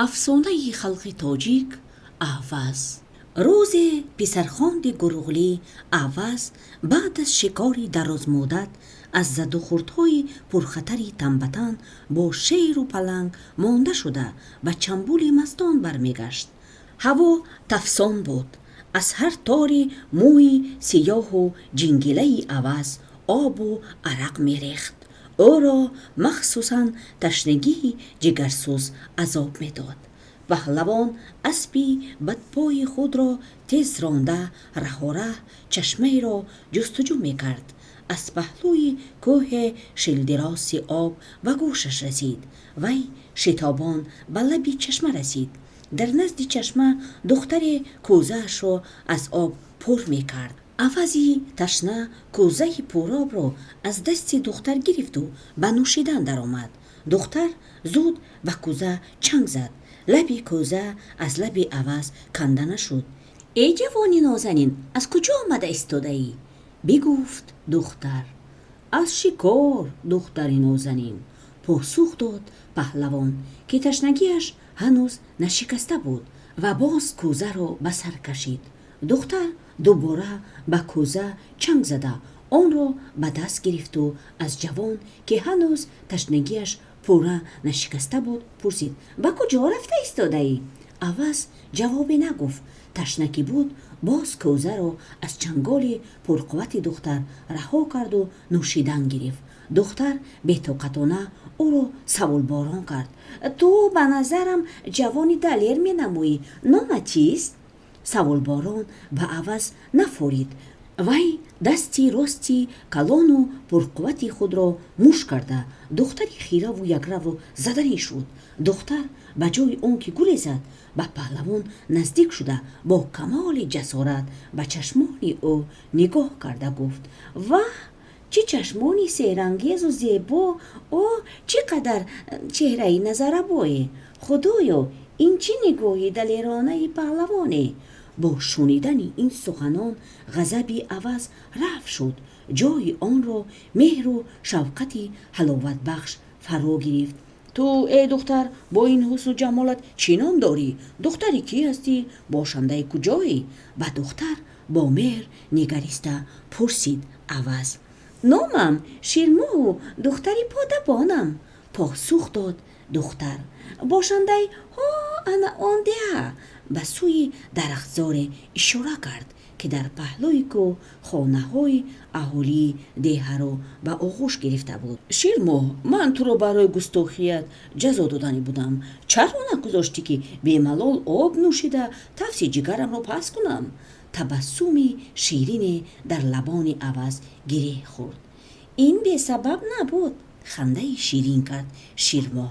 Афсонаи халқи тоҷик Аваз. Рӯзе писархонди Гуруғлӣ Аваз баъд аз шикори дарозмуддат, аз задухӯрдҳои пурхатари танбатан бо шеру паланг монда шуда, ба чамбули мастон бармегашт. Ҳаво тафсон буд. Аз ҳар тори мӯи сиёҳу ҷингилаи Аваз обу арақ мерехт. Ӯро махсусан ташнагии ҷигарсӯз азоб медод. Паҳлавон аспи бадпои худро тез ронда, раҳораҳ чашмаеро ҷустуҷӯ мекард. Аз паҳлӯи кӯҳе шилдироси об ба гӯшаш расид. Вай шитобон ба лаби чашма расид. Дар назди чашма духтаре кӯзаашро аз об пур мекард. Авази ташна кӯзаи пуробро аз дасти духтар гирифту ба нӯшидан даромад. Духтар зуд ба кӯза чанг зад. Лаби кӯза аз лаби Аваз канда нашуд. «Эй ҷавони нозанин, аз куҷо омада истодаӣ?» бигуфт духтар. «Аз шикор, духтари нозанин», посух дод паҳлавон, ки ташнагиаш ҳанӯз нашикаста буд ва боз кӯзаро ба сар кашид. Духтар дубора ба кӯза чанг зада, онро ба даст гирифту аз ҷавон, ки ҳанӯз ташнагиаш пурра нашикаста буд, пурсид: «Ба куҷо рафта истодаӣ?» Аваз ҷавобе нагуфт. Ташна ки буд, боз кӯзаро аз чанголи пурқуввати духтар раҳо карду нӯшидан гирифт. Духтар бетоқатона ӯро саволборон кард: «Ту ба назарам ҷавони далер менамоӣ. Номат чист?» Саволборон ба Аваз нафорид. Вай дасти рости калону пурқуввати худро мушт карда, духтари хираву якравро заданӣ шуд. Духтар ба ҷои он ки гурезад, ба паҳлавон наздик шуда, бо камоли ҷасорат ба чашмони ӯ нигоҳ карда гуфт: «Ваҳ, чӣ чашмони сеҳрангезу зебо! Оҳ, чӣ қадар чеҳраи назаррабое! Худоё, ин чӣ нигоҳи далеронаи паҳлавоне!» Бо шунидани ин суханон ғазаби Аваз рафт шуд. Ҷойи онро меҳру шавқати ҳаловатбахш фаро гирифт. «Ту, эй духтар, бо ин ҳусну ҷамолат чӣ ном дорӣ? Духтари кӣ ҳастӣ? Бошандаи куҷоӣ?» ба духтар бо меҳр нигариста пурсид Аваз. «Номам Ширмоҳу духтари подабонам», посух дод духтар. «Бошандаи ҳо ана он деҳа», ба сӯи дарахтзоре ишора кард, ки дар паҳлӯи кӯҳ хонаҳои аҳолии деҳаро ба оғӯш гирифта буд. «Ширмоҳ, ман туро барои густохият ҷазо додани будам. Чаро нагузоштӣ, ки бемалол об нӯшида тафси ҷигарамро паст кунам?» Табассуми ширине дар лабони Аваз гиреҳ хӯрд. «Ин бесабаб набуд», хандаи ширин кард Ширмоҳ.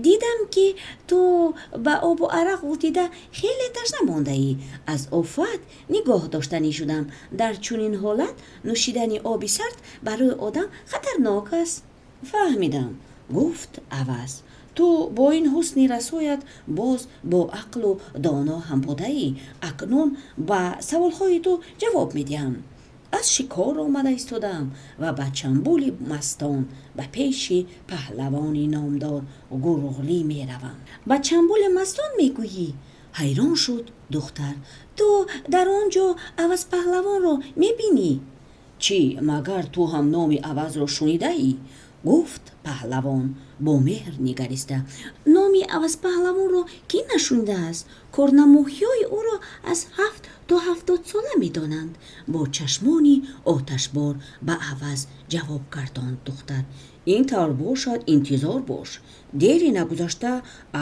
«Дидам, ки ту ба обу арақ ғӯтида хеле ташна мондаӣ. Аз офат нигоҳ доштанӣ шудам. Дар чунин ҳолат нӯшидани оби сард барои одам хатарнок аст». «Фаҳмидам», гуфт Аваз. «Ту бо ин ҳусни расоят боз бо ақлу доно ҳам будаӣ. Акнун ба саволҳои ту ҷавоб медиҳам. Аз шикор омада истодаам ва ба чамбули мастон, ба пеши паҳлавони номдор Гуруғлӣ меравам». «Ба чамбули мастон мегӯӣ?» ҳайрон шуд духтар. «Ту дар он ҷо Аваз паҳлавонро мебинӣ?» «Чӣ, магар ту ҳам номи Авазро шунидаӣ?» гуфт паҳлавон бо меҳр нигариста. «Номи Аваз паҳлавонро кӣ нашунидааст? Корнамоҳиҳои ӯро аз 7 то 70 сола медонанд», бо чашмони оташбор ба Аваз ҷавоб гардонд духтар. «Ин тавр бошад, интизор бош. Дери нагузашта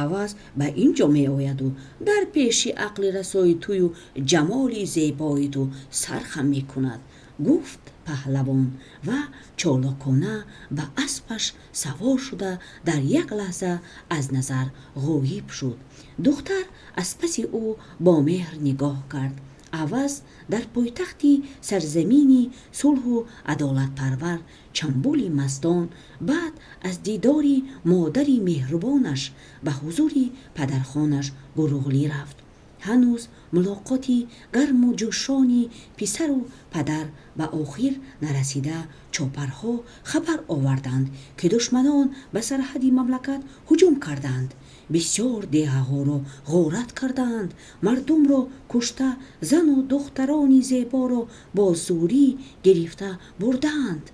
Аваз ба ин ҷо меояду дар пеши ақли расои тую ҷамоли зебои ту сархам мекунад», гуфт паҳлавон ва чолокона ба аспаш савор шуда, дар як лаҳза аз назар ғоиб шуд. Духтар аз паси ӯ бо меҳр нигоҳ кард. Аваз дар пойтахти сарзамини сулҳу адолатпарвар Чамбули мастон баъд аз дидори модари меҳрубонаш ба ҳузури падархонаш Гуруғлӣ рафт. Ҳанӯз мулоқоти гарму ҷӯшони писару падар ба охир нарасида, чопарҳо хабар оварданд, ки душманон ба сарҳади мамлакат ҳуҷум кардаанд. Бисёр деҳаҳоро ғорат кардаанд, мардумро кушта, зану духтарони зеборо бо зӯрӣ гирифта бурдаанд.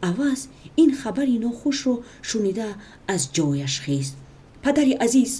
Аваз ин хабари нохушро шунида, аз ҷояш хест. «Падари азиз»,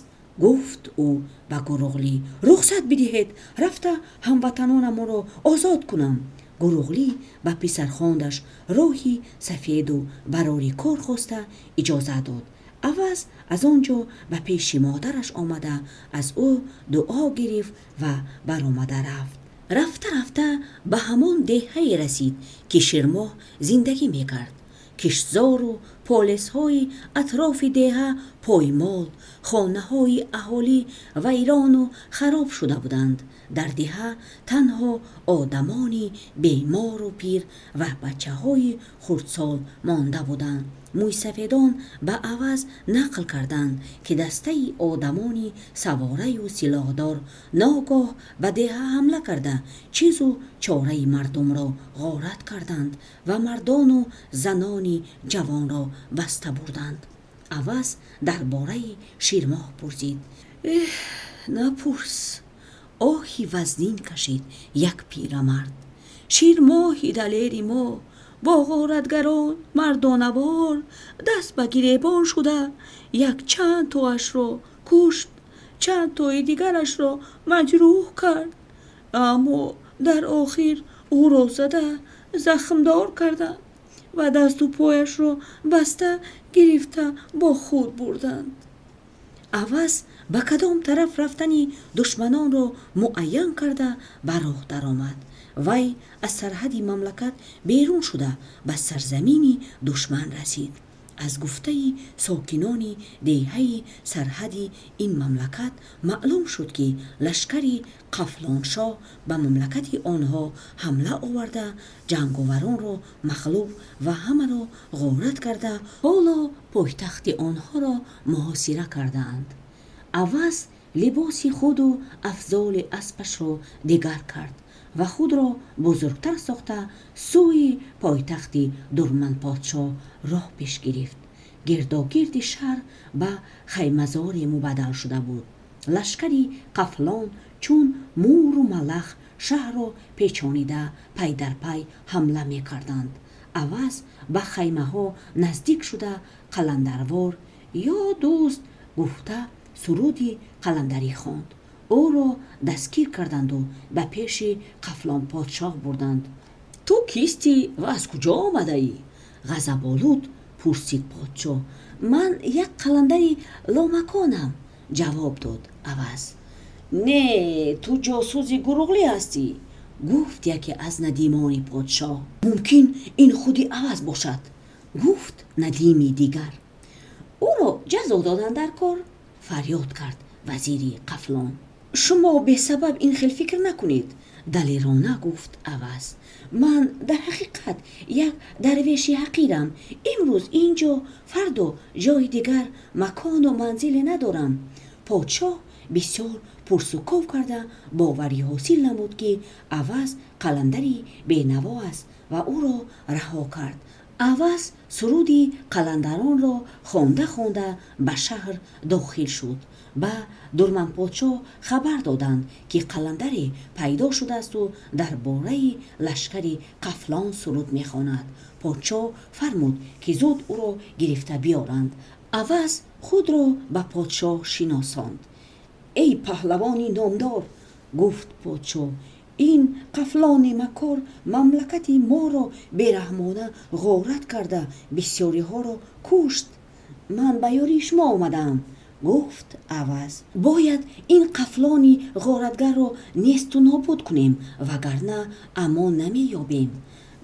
гуфт ӯ ба Гуруғлӣ, «рухсат бидиҳед, рафта ҳамватанонамонро озод кунам». Гуруғлӣ ба писархондаш роҳи сафеду барори кор хоста, иҷозат дод. Аваз аз он ҷо ба пеши модараш омада, аз ӯ дуо гирифт ва баромада рафт. Рафта рафта ба ҳамон деҳае расид, ки Шермоҳ зиндагӣ мекард. Киштзору полезҳои атрофи деҳа поймол, хонаҳои аҳолӣ вайрону хароб шуда буданд. Дар деҳа танҳо одамони бемору пир ва бачаҳои хурдсол монда буданд. Мӯйсафедон ба Аваз нақл карданд, ки дастаи одамони савораю силоҳдор ногаҳ ба деҳа ҳамла карда, чизу чораи мардумро ғорат карданд ва мардону занони ҷавонро баста бурданд. Аваз дар бораи Шермоҳ пурсид. «Эҳ, напурс», оҳи вазнин кашид як пирамард. «Шермоҳи далери мо бо ғоратгарон мардонавор даст ба гиребон шуда, якчанд тоашро кушт, чанд тои дигарашро маҷрӯҳ кард, аммо дар охир ӯро зада захмдор карданд ва дасту пояшро баста гирифта бо худ бурданд». Аваз ба кадом тараф рафтани душманонро муайян карда, ба роҳ даромад. Вай аз сарҳади мамлакат берун шуда, ба сарзамини душман расид. Аз гуфтаи сокинони деҳаи сарҳади ин мамлакат маълум шуд, ки лашкари Қафлоншоҳ ба мамлакати онҳо ҳамла оварда, ҷанговаронро мағлуб ва ҳамаро ғорат карда, ҳоло пойтахти онҳоро муҳосира кардаанд. Аваз либоси худу афзоли аспашро дигар кард ва худро бузургтар сохта, сӯи пойтахти Дурманподшоҳ роҳ пеш гирифт. Гирдогирди шаҳр ба хаймазоре мубаддал шуда буд. Лашкари Қафлон чун муру малах шаҳрро печонида, пай дар пай ҳамла мекарданд. Аваз ба хаймаҳо наздик шуда, қаландарвор «Ё дӯст» гуфта, суруди қаландарӣ хонд. Ӯро дастгир карданду ба пеши Қафлонподшоҳ бурданд. «Ту кистӣ ва аз куҷо омадаӣ?» ғазаболуд пурсид подшоҳ. «Ман як қаландари ломаконам», ҷавоб дод Аваз. «Не, ту ҷосуси Гуруғлӣ ҳастӣ», гуфт яке аз надимони подшоҳ. «Мумкин, ин худи Аваз бошад», гуфт надими дигар. «Ӯро ҷазо додан дар кор», фарёд кард вазири Қафлон. «Шумо бесабаб ин хел фикр накунед», далерона гуфт Аваз. «Ман дар ҳақиқат як дарвеши ҳақирам. Имрӯз ин ҷо, фардо ҷойи дигар, макону манзиле надорам». Подшоҳ бисёр пурсуков карда, боварӣ ҳосил намуд, ки Аваз қаландари бенаво аст ва ӯро раҳо кард. Аваз суруди қаландаронро хонда хонда ба шаҳр дохил шуд. Ба Дурманподшоҳ хабар доданд, ки қаландаре пайдо шудаасту дар бораи лашкари Қафлон суруд мехонад. Подшоҳ фармуд, ки зуд ӯро гирифта биёранд. Аваз худро ба подшоҳ шиносонд. «Эй паҳлавони номдор», гуфт подшоҳ, «ин Қафлони макор мамлакати моро бераҳмона ғорат карда, бисёриҳоро кушт. Ман ба ёрии шумо омадаам», гуфт Аваз. «Бояд ин Қафлони ғоратгарро несту нобуд кунем, вагарна амон намеёбем».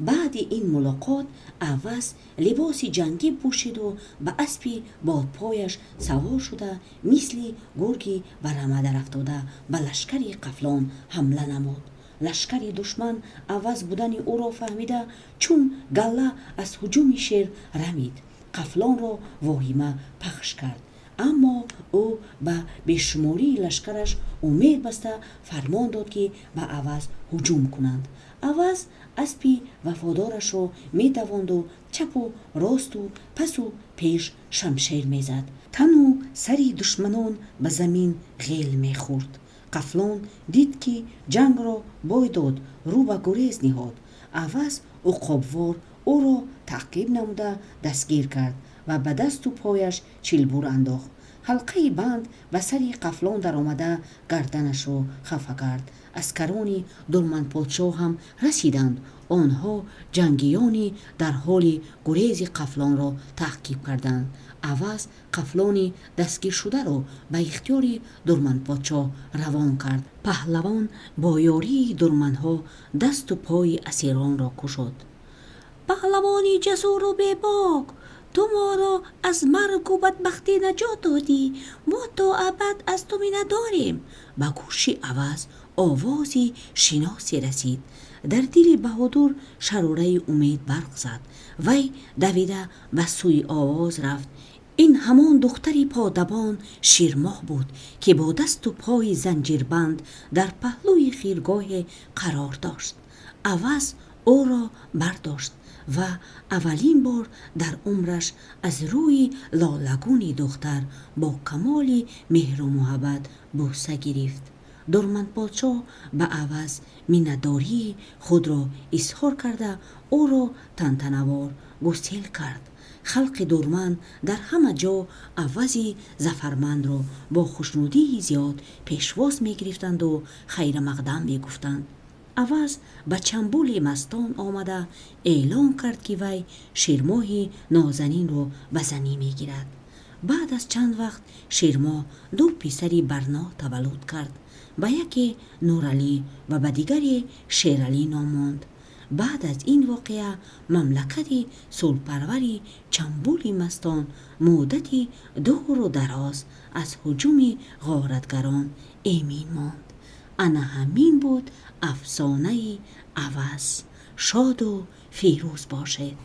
Баъди ин мулоқот Аваз либоси ҷангӣ пӯшиду ба аспи бодпояш савор шуда, мисли гурги ба рама дарафтода ба лашкари Қафлон ҳамла намуд. Лашкари душман Аваз будани ӯро фаҳмида, чун галла аз ҳуҷуми шер рамид. Қафлонро воҳима пахш кард. Аммо ӯ ба бешумории лашкараш умед баста, фармон дод, ки ба Аваз ҳуҷум кунанд. Аваз аспи вафодорашро медавонду чапу росту пасу пеш шамшер мезад. Тану сари душманон ба замин ғел мехӯрд. Қафлон дид, ки ҷангро бой дод, рӯ ба гурез ниҳод. Аваз уқобвор ӯро таъқиб намуда, дастгир кард ва ба дасту пояш чилбур андохт. Ҳалқаи банд ба сари Қафлон даромада, гарданашро хафа кард. Аскарони Дурманподшоҳ ҳам расиданд. Онҳо ҷангиёни дар ҳоли гурези Қафлонро таъқиб карданд. Аваз Қафлони дастгиршударо ба ихтиёри Дурманподшоҳ равон кард. Паҳлавон бо ёрии дурманҳо дасту пои асиронро кушод. Паҳлавони ҷасуру бебок, ту моро аз маргу бадбахтӣ наҷот додӣ. Мо то абад аз ту миннатдорем, ба гӯши Аваз овози шиносе расид. Дар дили баҳодур шарораи умед барқ зад. Вай давида ба сӯи овоз рафт. Ин ҳамон духтари подабон Ширмоҳ буд, ки бо дасту пои занҷирбанд дар паҳлӯи хиргоҳе қарор дошт. Аваз ӯро бардошт ва аввалин бор дар умраш аз рӯи лолагуни духтар бо камоли меҳру муҳаббат бӯса гирифт. Дурманподшоҳ ба Аваз миннатдории худро изҳор карда, ӯро тантанавор гусел кард. Халқи дурман дар ҳама ҷо Авази зафармандро бо хушнудии зиёд пешвоз мегирифтанду хайрамақдам мегуфтанд. Аваз ба чамбули мастон омада, эълон кард, ки вай Шермоҳи нозанинро ба занӣ мегирад. Баъд аз чанд вақт Шермоҳ ду писари барно таваллуд кард. Ба яке Нуралӣ ва ба дигаре Шералӣ ном монд. Баъд аз ин воқеа мамлакати сулҳпарвари чамбули мастон муддати дуру дароз аз ҳуҷуми ғоратгарон эмин монд. Ана ҳамин буд афсонаи Аваз. Шоду фирӯз бошед.